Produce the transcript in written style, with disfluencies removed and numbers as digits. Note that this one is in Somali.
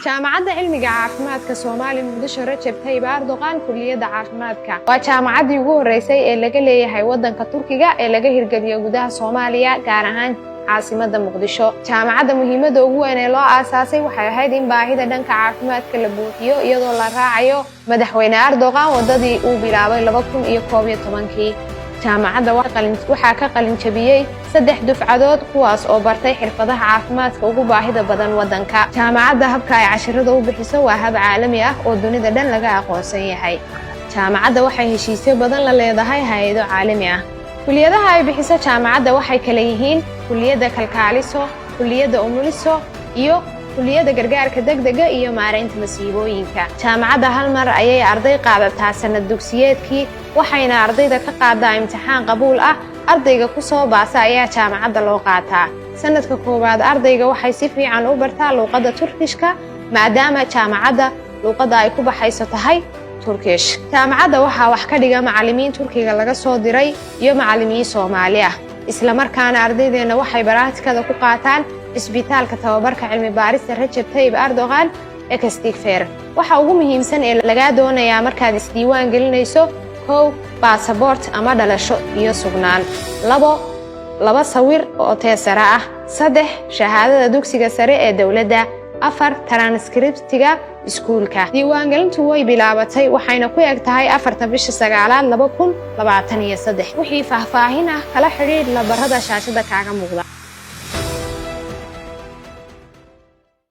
Jaamacadda Cilmiga Caafimaadka Soomaali Muqdisho Rajab Tayyib Erdogan, Kuliyadda Caafimaadka, waa jaamacaddii ugu horreysay ee laga leeyahay waddanka Turkiga ee laga hirgeliyo gudaha Soomaaliya, gaar ahaan caasimadda Muqdisho. Jaamacadda muhiimadda ugu weyn ee loo aasaasay waxay ahayd in baahida dhanka caafimaadka la buuxiyo, iyadoo la raacayo Madaxweyne Erdogan waddadii uu bilaabay 2011-kii. Jaamacadda waxaa ka qalin jabiyey saddex dufcadood, kuwaas oo bartay xirfadaha caafimaadka ugu baahida badan waddanka. Jaamacadda habka ay cashirada u bixiso waa hab caalami ah oo dunida dhan laga aqoonsan yahay. Jaamacadda waxay heshiisyo badan la leedahay hay'ado caalami ah. Kuliyadaha ay bixiso jaamacadda waxay kala yihiin kuliyadda kalkaaliso, kuliyadda umuliso iyo kuliyadda gargaarka degdega iyo maaraynta masiibooyinka. Jaamacadda hal mar ayay arday qaadataa sanad dugsiyeedkii, waxayna ardayda ka qaadaa imtixaan qabuul ah. Ardayga ku soo baasa ayaa jaamacadda loo qaataa. Sanadka koowaad ardayga waxay si fiican u bartaa luuqadda Turkishka, maadaama jaamacadda luuqadda ay ku baxayso tahay Turkish. Jaamacadda waxaa wax ka dhiga macallimiin Turkiga laga soo diray iyo macallimiin Soomaali ah. Isla markaana ardaydeenna waxay baraatikada ku qaataan Cisbitaalka Tababarka Cilmi Baarista Rajab Tayyib Erdogan ee Kastigfer. Waxa ugu muhiimsan ee lagaa doonayaa markaad isdiiwaan gelinayso: 1, baasaboort ama dhalasho iyo sugnaan; 2, laba sawir oo teesara ah; 3, shahaadada dugsiga sare ee dowladda; 4, transcriptiga iskuulka. Diiwaangelintu way bilaabatay, waxayna ku eg tahay 4-ta bisha sagaalaad 2023. Wixii faahfaahin ah kala xidhiidh lambarada shaashada kaaga muuqda.